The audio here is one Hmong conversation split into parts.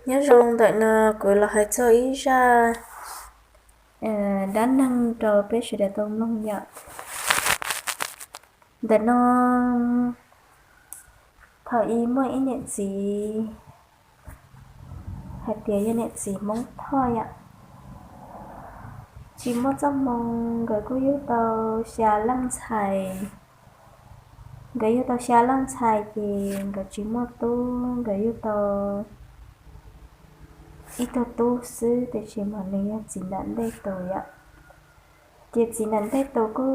Nyob zoo, ntawm no kuv los hais txog ib zaj dab neeg rau peb sawv daws tau mloog yom. Ntawm no thaum ub muaj ib niam txiv, hais tias yog niam txiv Hmoob Thoj yom, tsis muaj txoj hmoo, nkawd kuj yug tau xya leej ntxhais. Nkawd yug tau xya leej ntxhais ces nkawd tsis muaj tub, nkawd yug tau ib tug tub xwb, tiam sis mas nws yog txiv nram ntej tus yom. Ces txiv nram ntej tus kuj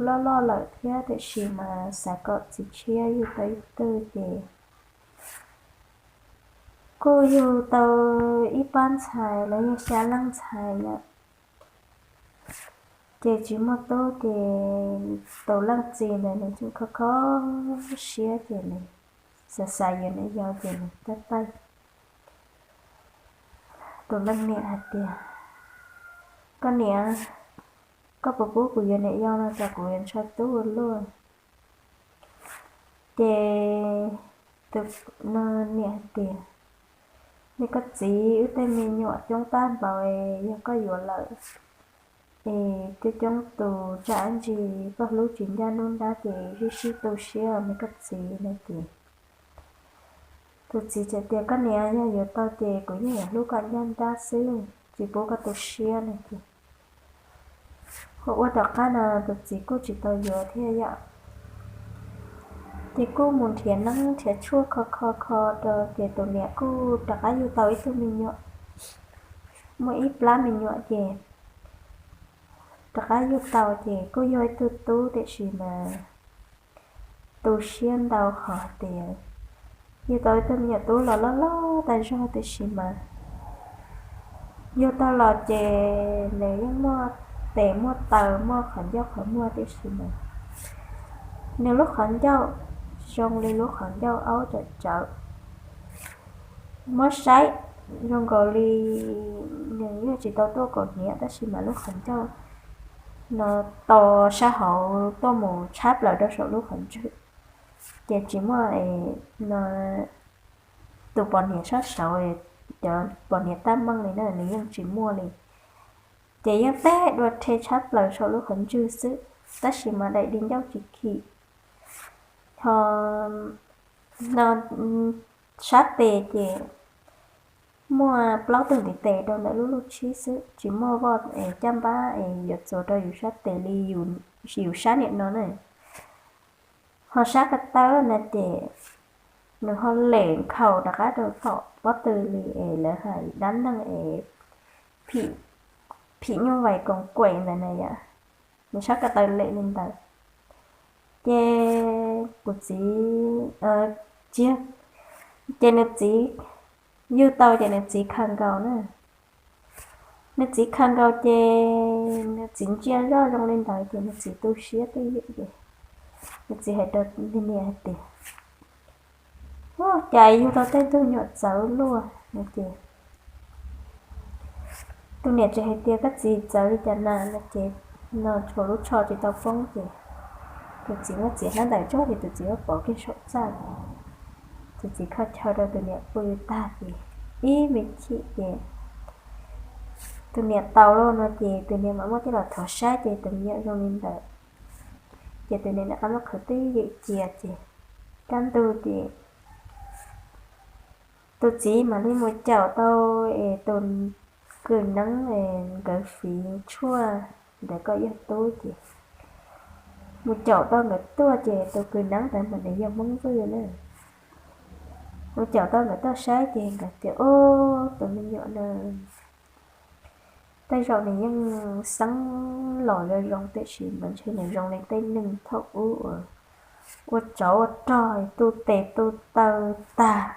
loj loj lawm thiab, tiam sis mas xav kom txiv tshiab yug tau ib tug ces kuj yug tau ib pab ntxhais los yog xya leej ntxhais lawm. Ces tsis muaj tub ces tus leej txiv ntawd nws tseem kho kho siab ces nws xav xav yuav niam yau ces nws tab taij tus leej niam hais tias, Koj niam, koj puas pub kuv yuav niam yau no, cas kuv yuav ntshaw tub ua luaj? Ces tus niam hais tias, Nej koj txiv, wb tej me nyuam coob tag npaum es yog koj yuav lawm es coob coob tus tsam ntsis koj hlub tsis ncaj nruab nrab ces sib sib tu siab me koj txiv no ces tus txiv txawm tias, Koj niam, yog yuav tau ces kuv yeej yuav hlub koj ncaj nrab xwb, tsis pub koj tu siab no ces ua ua tom qab no tus txiv kuj tsis tau yuav thiab yom. Ces kuj mus nrhiav neeb nrhiav tshuaj kho kho kho rau ces tus niam kuj rov qab yug tau ib tug me nyuam, muaj ib plab me nyuam ces rov qab yug tau ces kuj yog ib tug tub, tiam sis mas tu siab ntau qhov tias yug tau ib tug me nyuam tub los loj loj tag zog, tiam sis mas yug tau los ces nws yeej muaj tes muaj taw, muaj qhov ncauj qhov muag, tiam sis mas nws lub qhov ncauj zoo li lub qhov ncauj aub tsawv tsawv. Muab saib zoo nkaus li nws yeej tsis tau tuaj kaum hniav, tab sis mas lub qhov ncauj no to sab hauv tuaj mus tshab plaws rau saum lub qhov ntswg, ces tsis muaj no tus pos hniav sab saud, cov pos hniav tab meeg li na nws yeej tsis muaj li. Ces yeej teg dua rhe tshab plaws saum lub qhov ntswg xwb, tab sis mas daim di ncauj tsis khim. Ho no sab tes ces muaj plaub tug ntiv tes rau ntawm lub luj tshib xwb, tsis muaj voj es caj npab es yuav txuas rau yus sab tes li yus sab niam no na. Ho sab ko taw no ces nws ho lem nkhaus rov qab rau tom pob tw li es lawv hais dab neeg es phim nyuj vais koos kuem ntawd na yom, nws sab ko taw lem li ntawd. Ces kuv txiv, tsis yog, ces nws txiv yug tau ces nws txiv khaws nkaus na. Nws txiv khaws nkaus ces nws txiv ntsia zoj zoo li ntawd ces nws txiv tu siab twj ywm ces nws txiv hais rau niam hais tias, Ua cas yug tau tej tug nyuam txawv luaj no ces tus niam tseem hais tias, Koj txiv, txawv li cas na? No ces no tshuav lub tsho tsis tau poob ces tus txiv muab txiav hlab ntawm tsuag ces tus txiv muab pov kiag saum txaj. Tus txiv kho chaw rau tus niam pw tag ces ib me chim ces tus niam tau lawm no ces tus niam mam muab coj los thov saib ces tus me nyuam zoo li ntawd. Ces tus niam rov qab muab qhwv twj ywm cia ces kaj ntug ces tus txiv mam li mus caum tau es tus kws neeb es nkawd fiv tshuaj ntawd kom yog tub ces mus caum tau nkawd tuaj ces tus kws neeb ntawd mas nws yog Hmoob Vwj na. Mus caum tau nkawd tuaj saib ces nkawd tias, Ub, tus me nyuam no tej zaum nws yeej xeeb los zoo zoo tiam sis mas ntshe nws zoo li tej neeg thaum ub uas ua tsov ua rog tu tes tu taw tag,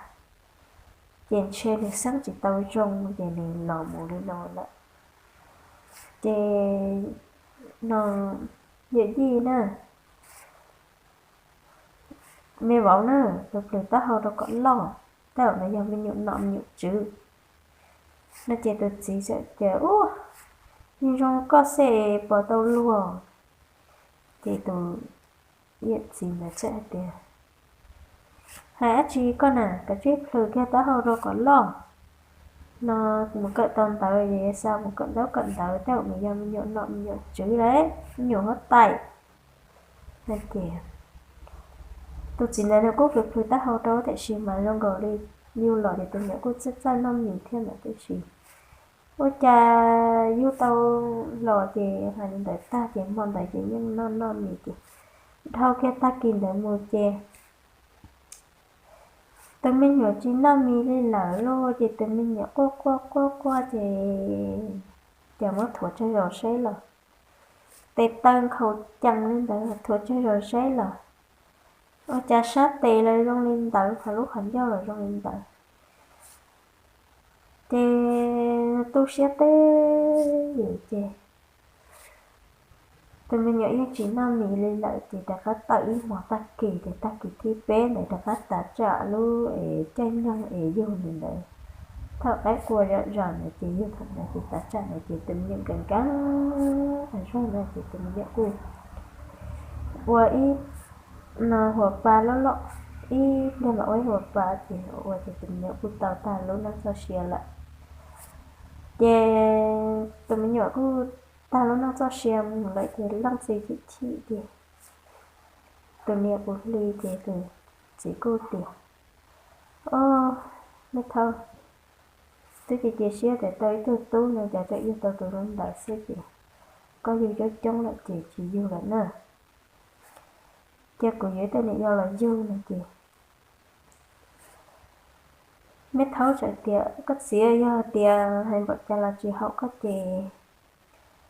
ces ntshe nws xeeb tsis tau zoo ces nws los mus li no lawm. Ces no yawm yij na, me vauv na, tus plhws taub hau rau kom loj, tej zaum nws yog me nyuam nom me nyuam tswv no ces tus txiv txawm tias, Ub, yeej zoo koj xwb pom tau luag. Ces tus yawm txiv ntawd txawm hais tias, Hais dab tsi koj na, kav tsij plhws kiag taub hau rau kom loj. No mus kawm tau ntawv es xa mus kawm ntaub kawm ntawv, tej zaum nws yog me nyuam nom me nyuam tswv lawm, me nyuam huab tais. Ces tus txiv ntawd nws kuj plhws plhws taub hau rau tiam sis mas zoo nkaus li yug los ces tus niam kuj txawj txawj noj mis thiab ntawd tiam sis ua cas yug tau los ces hais li ntawd tag ces hmo ntawd ces yeej noj noj mis ces dhau kiag tag kis ntawd mus ces tus me nyuam tsis noj mis li lawm lauj, ces tus me nyuam quaj quaj quaj quaj ces cas muab thuav tsawg zaus saib los, tes taw nkhaus cees li ntawd, thuav tsawg zaus saib los ua cas sab tes los zoo li ntawd, ho lub qhov ncauj los zoo li ntawd. Ces tu siab twb ywm ces tus me nyuam yeej tsis noj mis li lawm ces rov qab tawm ib hmos tag kis ces tag kis thib peb ntawd rov qab tav tsam lub caij nyoog es yug li ntawd. Thaum qaib qua zom zaws ntawd ces yug thaum ntawd ces tav tsam ntawd ces tus me nyuam nkees nkees tas zog no ces tus me nyuam kuj ua ib no huas pa loj loj, ib pliag mam ua ib huas pa ces ua ces tus me nyuam kuj tau tag lub neej txoj sia lawm. Ces tus me nyuam kuj tag lub neej txoj sia mus lawm ces leej txiv chim chim ces tus niam kuj hli ces tus txiv kuj tias, Au, me thaub, twb cia cia siab tias tau ib tug tub no cas tseem yug tau tus zoo ntawd xwb ces koj yug coob coob lawm ces tsis yug lawm na. Cia kuv yuav ib tug niam yau los yug no ces me thaub txawm tias, Koj txiv, yog tias hais npaum cas los tsis haum koj ces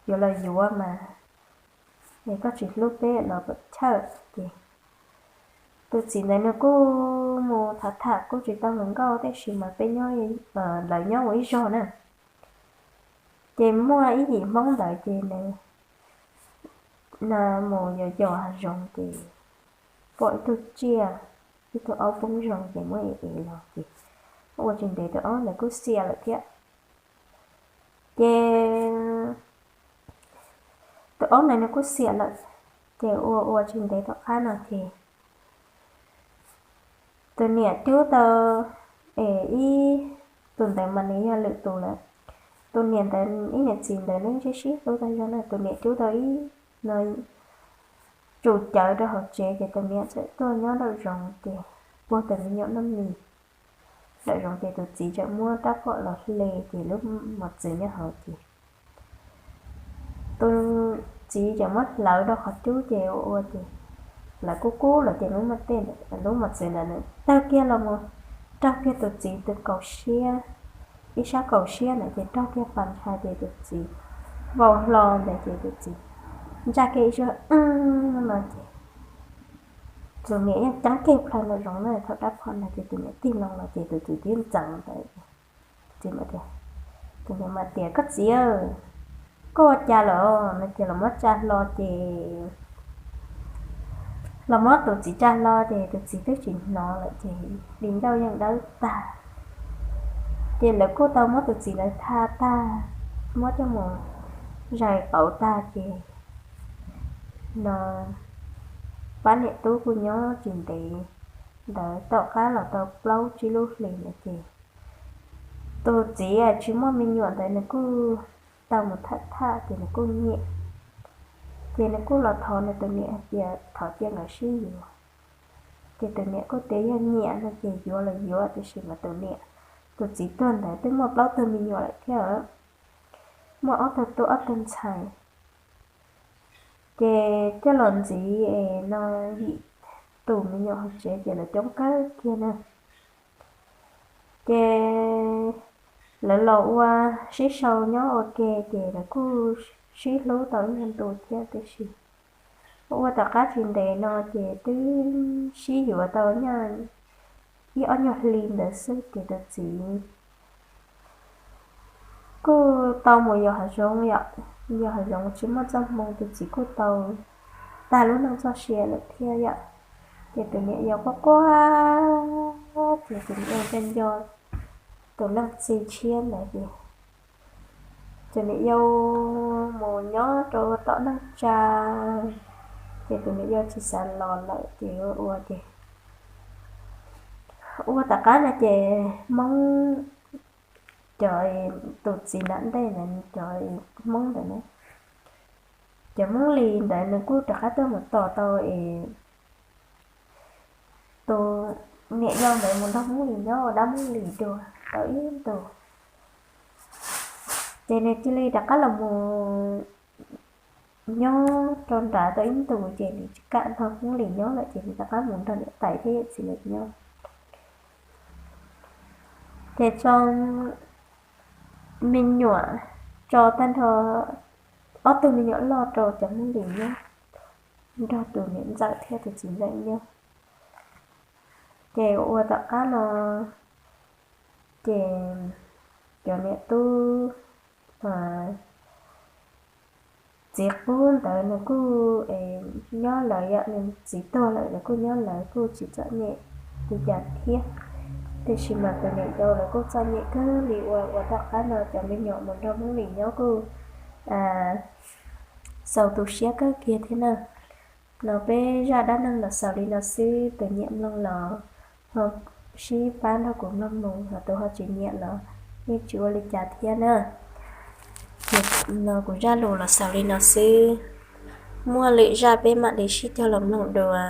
yuav los yuav mas, es koj tsis hlub peb los puas chawj? Ces tus txiv ntawd nws kuj mus tham tham kuj tsis tau hluas nkauj tiam sis mas peb nyob, lawv nyob ua ib zog na. Ces muaj ib yim Hmoob ntawd ces nws mus yos yos hav zoov ces pom ib tug tsiaj, ib tug aub poob zoo ces muab ev ev los ces ua tsis ntev tus aub ntawd kuj xiam lawm thiab. Ces tus aub ntawd nws kuj xiam lawm, ces ua ua tsis ntev tom qab no ces tus niam cub tau, es ib, tus ntawd mas nws yog lwm tus lawm. Tus niam ntawd ib niam txiv ntawd nws sib sib hlub tag zog na, tus niam cub tau ib no tsum cawv rau hauv tsev ces tus niam txawm tuaj nyob nraum zoov ces puag tus me nyuam noj mis nraum zoov ces tus txiv txawm muab rab phom los hle ces lub mos txwv nyob hauv ces tus txiv txawm muab hlawv rau qhov cub ces ua ua ces lawv kub kub lawm ces lub mos txwv ntawd nws tawg kiag los mus raug kiag tus txiv tus kaum siab, ib sab kaum siab ntawd ces raug kiag pas ntshai ces tus txiv vau hlo ntawd ces tus txiv ntsaj kiag ib suab no ces tus niam yeej ceeb kiag plaws nraum zoov na, thaum rab phom no ces tus niam tig loo los ces tus txiv twb ntxeev ntawd. Tus txiv tias, tus niam mas tias, Koj txiv, koj ua cas lawm? No ces los muab tsa hlo ces los muab tus txiv tsa hlo ces tus txiv twb tsis hnov lawm ces di ncauj yeej dawb tag. Ces lawv kuj tau muab tus txiv ntawd tha tag, muab coj mus zais qauv tag ces no pab niam tub kuj nyob tsis ntev ntawd, tom qab los tau plaub tsib lub hlis no ces tus txiv tsis muaj me nyuam ntawd nws kuj tau mus tham tham ces nws kuj nyiam. Ces nws kuj los thov nws tus niam hais tias thov cia nkawd sib yuav. Ces tus niam kuj tias yog nyiam no ces yuav los yuav, tiam sis mas tus niam, tus txiv tuag ntawd twb muaj plaub tug me nyuam lawm thiab, muaj ob tug tub ob tug ntxhais. Ces coj los ntxiv es no yim tus me nyuam hauv tsev ces lawv coob kawg kiag na. Ces lawv los ua sib sau nyob ua ke ces lawv kuj sib hlub tau ib nyuag ntu thiab tiam sis ua tom qab tsis ntev no ces twb sib yuav tau nyaj ib ob nyuag hli ntawd xwb ces tus txiv kuj tau mus yos hav zoov yom, yos hav zoov tsis muaj txoj hmoo, tus txiv kuj tau tag lub neej txoj sia lawm thiab yom. Ces tus niam yau quaj quaj ces tus niam yau nco nco tus leej txiv tshiab ntawd ces tus niam yau mus nyob rau tom neej tsa, ces tus niam yau tsis xav los lawm ces ua ua ces Ua tom qab no ces Hmoob, cov, tus txiv nram ntej ntawd, cov Hmoob ntawd ne, cov Hmoob Lis ntawd nws kuj rov qab tuaj mus tos tau es tus niam yau ntawd mus nrog Hmoob Lis nyob ua dab Hmoob Lis dua tau ib ntus. Ces nws cia li rov qab los mus nyob rau nrad tau ib ntus ces nws tsis kam nrog Hmoob Lis nyob lawm ces nws rov qab mus nrog niam tais thiab yawm txiv lawv nyob. Ces tso me nyuam, tso tag nrho ob tug me nyuam loj rau cov Hmoob Lis nyob nrog tus niam ntxawm thiab tus txiv ntxawm nyob. Ces ua tom qab no ces cov niam tub txiv qub ntawd nws kuj nyob lawv, yog nws txiv tuag lawm nws kuj nyob lawv kuj tsis txom nyem li cas thiab. Tiam sis mas tus niam yau lawv kuj txom nyem kawg li ua ua tom qab no cov me nyuam mus nrog Hmoob Lis nyob kuj xaus tu siab kawg kiag thiab na. No peb zaj dab neeg los xaus li no xwb, tus nyiam mloog los ho sib pab nrog kuv mloog mus, ho tus ho tsis nyiam los yeej tsis ua li cas thiab na. No kuv zaj lus los xaus li no xwb, muaj lwm zaj peb mam li sib cog los mloog dua.